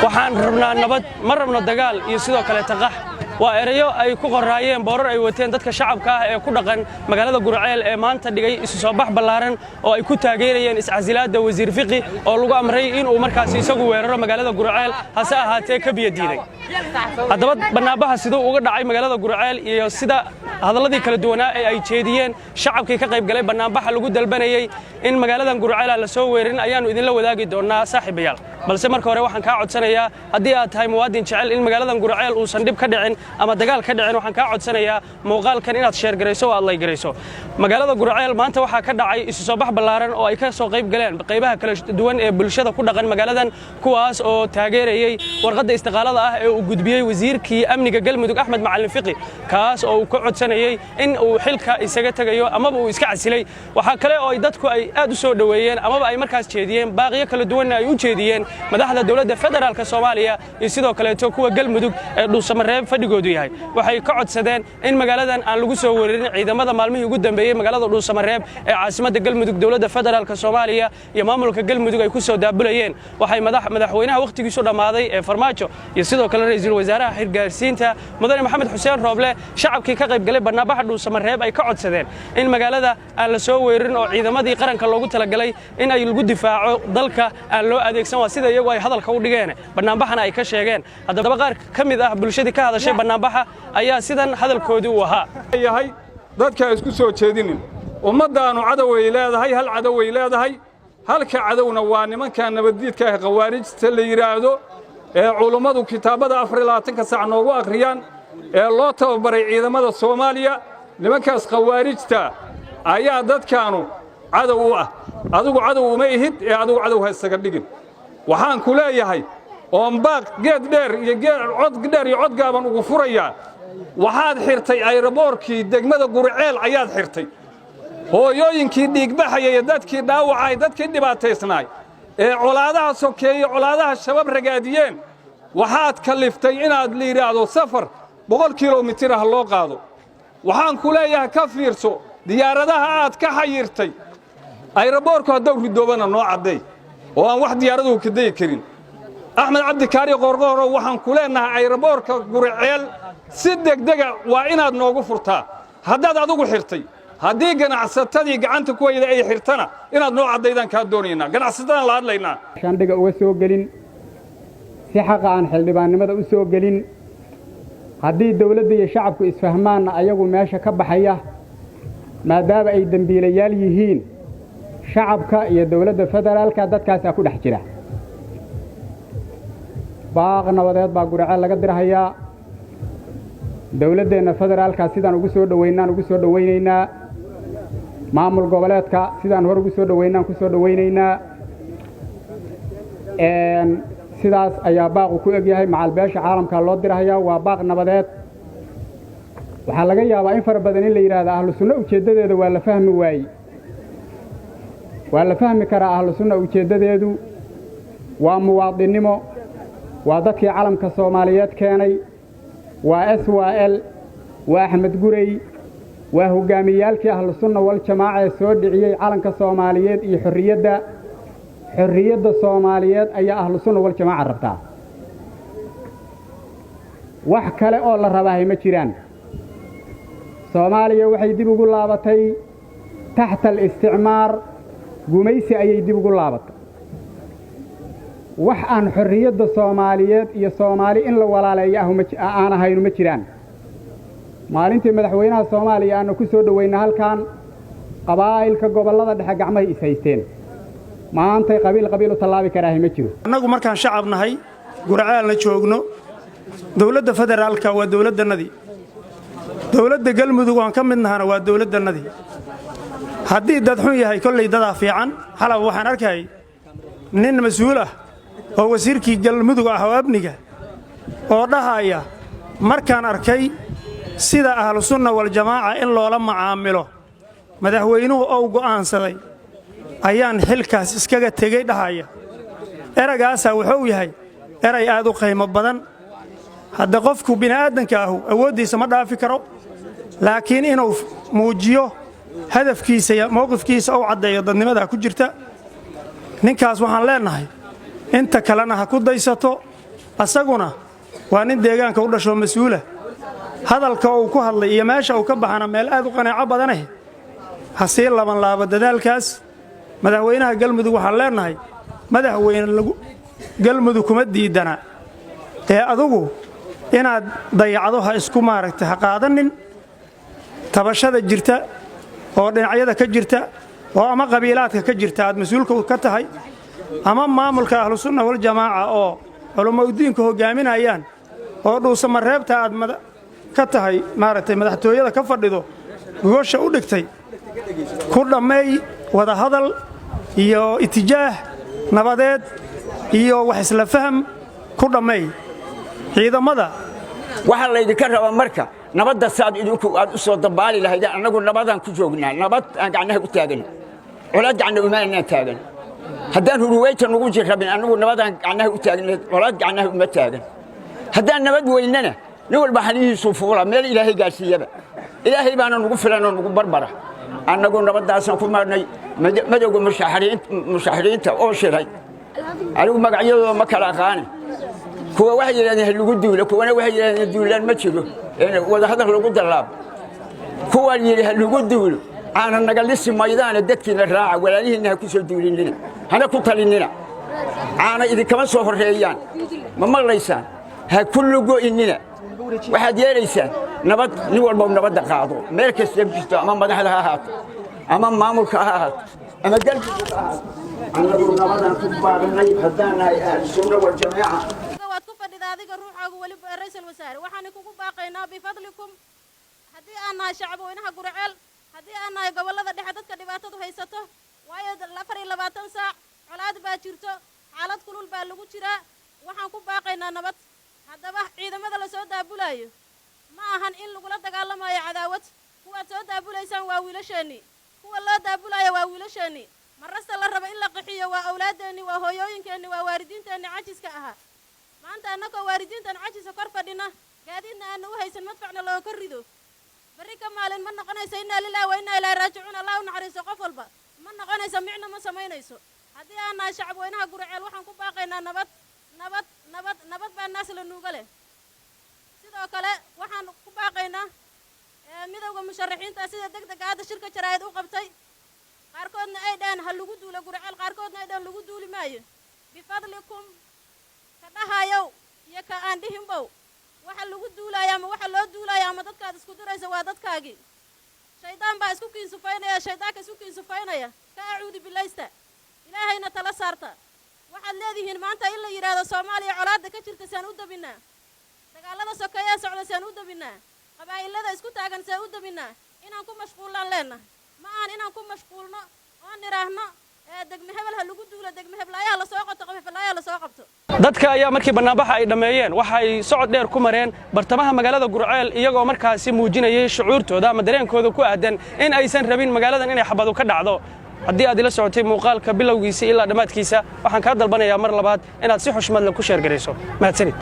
Waxaan rabnaa nabad, ma rabno dagaal iyo sidoo kale taqax. Waa erayo ay ku qoraayeen boorar ay wateen dadka shacabka ah ee ku dhaqan magaalada Guriceel ee maanta dhigay isu soo bax ballaaran oo ay ku taageerayeen iscasilaadda Wasiir Fiqi oo lagu amray inuu markaasi isagu weeraro magaalada Guriceel, hase ahaatee ka biyo diiday. Haddaba bannaanbaxa siduu uga dhacay magaalada Guriceel iyo sida hadalladii kala duwanaa ee ay jeediyeen shacabkii ka qayb galay bannaanbaxa lagu dalbanayey in magaaladan Guriceel aan la soo weerarin ayaannu idinla wadaagi doonnaa, saaxiibayaal. Balse marka hore waxaan kaa codsanayaa, haddii aad tahay muwaadin jecel in magaaladan Guriceel uusan dhib ka dhicin ama dagaal ka dhicin, waxaan kaa codsanayaa muuqaalkan inaad share garayso oo aad like garayso. Magaalada Guriceel maanta waxaa ka dhacay isu soo bax ballaaran oo ay ka soo qayb galeen qaybaha kala duwan ee bulshada ku dhaqan magaaladan, kuwaas oo taageerayey warqadda istiqaalada ah ee uu gudbiyey wasiirkii amniga Galmudug, Axmed Macalin Fiqi, kaas oo uu ka codsanayey in uu xilka isaga tegayo amaba uu iska casilay. Waxaa kale oo ay dadku ay aad u soo dhoweeyeen amaba ay markaas jeediyeen baaqiyo kala duwanna ay u jeediyeen madaxda dowladda federaalka Soomaaliya iyo sidoo kaleeto kuwa Galmudug ee Dhuusamareeb fadhigoodu yahay. Waxay ka codsadeen in magaaladan aan lagu soo weerarin ciidamada maalmihii ugu dambeeyey magaalada Dhuusamareeb ee caasimadda Galmudug dowladda federaalka Soomaaliya iyo maamulka Galmudug ay ku soo daabulayeen. Waxay madaxweynaha wakhtigiisu dhammaaday ee Farmaajo iyo sidoo kale ra'iisul wasaaraha xilgaarsiinta, mudane Maxamed Xuseen Rooble, shacabkii ka qayb galay bannaanbaxa Dhuusamareeb ay ka codsadeen in magaalada aan la soo weerarin oo ciidamadii qaranka loogu talagalay in ay lagu difaaco dalka aan loo adeegsan, waa sida iyagu ay hadalka u dhigeen, bannaanbaxana ay ka sheegeen. Haddaba qaar ka mid ah bulshadii ka hadashay bannaanbaxa ayaa sidan hadalkoodii uu ahaa. Yahay dadka isku soo jeedinin. Ummaddaannu cadoway leedahay, hal cadoway leedahay. Halka cadowna waa nimanka nabaddiidka ah, khawaarijta la yidhaahdo, ee culummadu kitaabada 24-ka saac noogu akhriyaan, ee loo tababaray ciidamada Soomaaliya. Nimankaas khawaarijta ayaa dadkaanu cadow u ah. Adigu cadow uma ihid ee adigu cadow ha isaga dhigin. Waxaan ku leeyahay oon baaq geed dheer iyo cod dheer iyo cod gaaban ugu furayaa: waxaad xirtay ayraboorkii degmada Guriceel ayaad xirtay. Hooyooyinkii dhiigbaxaya iyo dadkii dhaawacay, dadkii dhibaataysnaay ee colaadaha sokeeye, colaadaha Shabab ragaadiyeen, waxaad kalliftay inaad la yidhaahdo safar 100 kilomitir ah loo qaado. Waxaan ku leeyahay, ka fiirso diyaaradaha aad ka xayirtay ayraboorku. Hadduu ridoobana noo cadday oo aan wax diyaaraduhu ka degi karin. Axmed Cabdikaari Qoorqoorow, waxaan ku leennahay ayraboorka Guriceel si degdega waa inaad noogu furtaa haddaad adigu xirtay. Haddii ganacsatadii gacanta ku hayda ay xirtana, inaad noo caddaydaan kaa doonaynaa. Ganacsatadaan la hadlaynaa. Shandhiga uga soo gelin si xaqa aan xildhibaannimada u soo gelin. Haddii dawladda iyo shacabku isfahmaanna, ayagu meesha ka baxaya, maadaama ay dembiilayaal yihiin. Shacabka iyo dawladda federaalka dadkaasaa ku dhex jira. Baaq nabadeed baa Guriceel laga dirhayaa. Dawladdeenna federaalka sidaan ugu soo dhoweynaan ugu soo dhowaynaynaa. Maamul goboleedka sidaan hor ugu soo dhoweynaan ku soo dhowaynaynaa. Sidaas ayaa baaqu ku egyahay. Macalbeesha caalamkaa loo dirhayaa, waa baaq nabadeed. Waxaa laga yaabaa in fara badan in la yidhaahdo Ahlu Sunno ujeeddadeeda waa la fahmi waaye. Waa la fahmi karaa. Ahlu Sunna ujeeddadeedu waa muwaadinnimo, waa dadkii calamka Soomaaliyeed keenay, waa SYL, waa Axmed Gurey, waa hoggaamiyaalkii Ahlu Sunna Waljamaaca ee soo dhiciyey calanka Soomaaliyeed iyo xorriyadda. Xorriyadda Soomaaliyeed ayaa Ahlu Sunna Waljamaaca rabtaa. Wax kale oo la rabaahay ma jiraan. Soomaaliya waxay dib ugu laabatay taxta alisticmaar, gumaysi ayay dib ugu laabatay. Wax aan xorriyadda Soomaaliyeed iyo Soomaali in la walaaleeyo ah aan ahaynu ma jiraan. Maalintii madaxweynaha Soomaaliya aanu ku soo dhowayna halkan, qabaa'ilka gobollada dhexe gacmahay is haysteen. Maantay qabiil qabiil u tallaabi karaahi ma jiro. Annagu markaan shacab nahay, Gurceelna joogno, dowladda federaalka waa dowladdannadii. Dowladda Galmudug oon ka mid nahana waa dowladdannadii. Haddii dad xun yahay, kolley dadaa fiican. Xalab waxaan arkayay nin mas-uul ah oo wasiirkii Galmudug ah oo amniga oo dhahaya: "Markaan arkay sida Ahlusunna Waljamaaca in loola macaamilo madaxweynuhu ou go'aansaday, ayaan xilkaas iskaga tegey," dhahaya. Eragaasaa wuxuu yahay eray aad u qiimo badan. Hadda qofku bini'aadanka ahu awooddiisa ma dhaafi karo, laakiin inuu muujiyo hadafkiisa iyo mowqifkiisa ou caddeeyo dadnimadaa ku jirta. Ninkaas waxaan leennahay, inta kalena ha ku daysato. Asaguna waa nin deegaanka u dhashoo mas-uula. Hadalka uu ku hadlay iyo meesha uu ka baxana meel aad u qanaaco badaneh. Ha sii labanlaabo dadaalkaas. Madaxweynaha Galmudug waxaan leennahay, madaxweyne, Galmudug kuma diidana ee adugu inaad dayacdo ha isku maaragtay ha qaadanin. Tabashada jirta oo dhinacyada ka jirta oo ama qabiilaadka ka jirta aad mas-uulka ka tahay ama maamulka Ahlusunna Waljamaaca oo culummaudiinku hoggaaminayaan oo Dhuusamareebta aad ka tahay, maaragtay, madaxtooyada ka fadhido, gogosha u dhigtay, ku dhammeey wadahadal iyo itijaah nabadeed iyo wax isla faham ku dhammeey ciidamada. Waxaa laydinka rabaa marka nabadda saad idinku aad u soo dabaali lahayd. Annagu nabadaan ku joognaa, nabad aan gacnaha u taagan, colaad gacna umaanaan taagan. Haddaan huruweyta nugu jir rabin, annagu nabadaan gacnaha u taagan, colaad gacnaha uma taagan. Haddaan nabad weynana, nin walba xalihiisuu fuula meel Ilaahay gaarsiiyaba. Ilaahay baana nugu filan oo nugu barbara. Annagu nabaddaasaan ku marnay. Madowga mushaxiriinta oo shiray, anigu magacyadooda ma kala aqaani. Kuwa waxay yidhahdeen ha lagu duulo, kuwana waxay yidhahdeen duulaan ma jiro, wadahadal lagu dallaabo. Kuwaan yidhi ha lagu duulo, caana naga lisi maydaane, dadkiina raaca, walaalihiinna ha ku soo duulinina, hana ku talinina. Caana idinkama soo horreeyaan, ma maqlaysaan? Ha ku lugo'innina. Waxaad yeelaysaan nabad. Nin walba nabadda qaado meel kasta jirto, ama madaxda ha ahaato ama maamulka ha ahaato ama Galmudug ha ahaato. Annagu nabadaan ku baaqnay haddaan nahay Ahlusunna Waljamaaca. Waad ku fadhida adiga ruuxaagu weliba, ra-iisul wasaare. Waxaan kugu baaqaynaa bifadlikum, haddii aan nahay shacabweynaha Guriceel, haddii aan nahay gobollada dhexe, dadka dhibaatadu haysato, waayo 24 saac colaad baa jirto, xaalad kulul baa lagu jiraa. Waxaan ku baaqaynaa nabad. Haddaba ciidamada la soo daabulaayo ma ahan in lagula dagaalamayo cadaawad. Kuwaad soo daabulaysaan waa wiilasheennii, kuwa loo daabulaayo waa wiilasheennii. Marasta la rabo in la qaxiyo waa awlaaddeenni, waa hooyooyinkeenni, waa waalidiinteenni cajiska ahaa. Maanta annagoo waalidiintan cajisa kor fadhina, gaadiidna aana u haysan, madfacna looga ka rido, berri ka maalin ma noqonayso innaa lilahi wa innaa ilaahi raajicuun, Allah u naxariiso qof walba, ma noqonayso, micno ma samaynayso. Haddii aan nahay shacabweynaha Guriceel, waxaan ku baaqaynaa nabad, nabad, nabad, nabad baa naas la nuuga leh. Sidoo kale waxaan ku baaqaynaa midowda musharaxiinta sida deg dega hadda shirka jaraa'id u qabtay, qaarkoodna ay dhahaan ha lagu duulo Guriceel, qaarkoodna ay dhahaan lagu duuli maayo. Bifadlikum, ka dhahayow iyo ka aan dhihinbow, waxa lagu duulaya ama waxa loo duulaya ama dadkaad isku diraysa waa dadkaagii. Shaydaan baa isku kiinsufaynaya, shaydaanka isku kiinsufaynaya ka acuudi bilaysta, Ilaahayna tala saarta. Waxaad leedihiin maanta in la yidhaahdo Soomaaliya colaadda ka jirta saan u dabinnaa, dagaallada sokeeyaa socda saan u dabinnaa, qabaa'ilada isku taagan saan u dabinnaa, inaan ku mashquullaan leennahay. Ma ahan inaan ku mashquulno oon nidhaahno degme hebel ha lagu duulo, degme heblaayaha lasoo qabto, hebelaayaha lasoo qabto. Dadka ayaa markii bannaanbaxa ay dhammeeyeen waxay socod dheer ku mareen bartamaha magaalada Gurceel, iyagoo markaasi muujinayay shucuurtooda ama dareenkooda ku aadan in aysan rabin magaaladan inay xabadu ka dhacdo. Haddii aad ila socotay muuqaalka bilowgiisa ilaa dhammaadkiisa, waxaan kaa dalbanayaa mar labaad inaad si xushmad leh ku share garayso. Mahadsanid.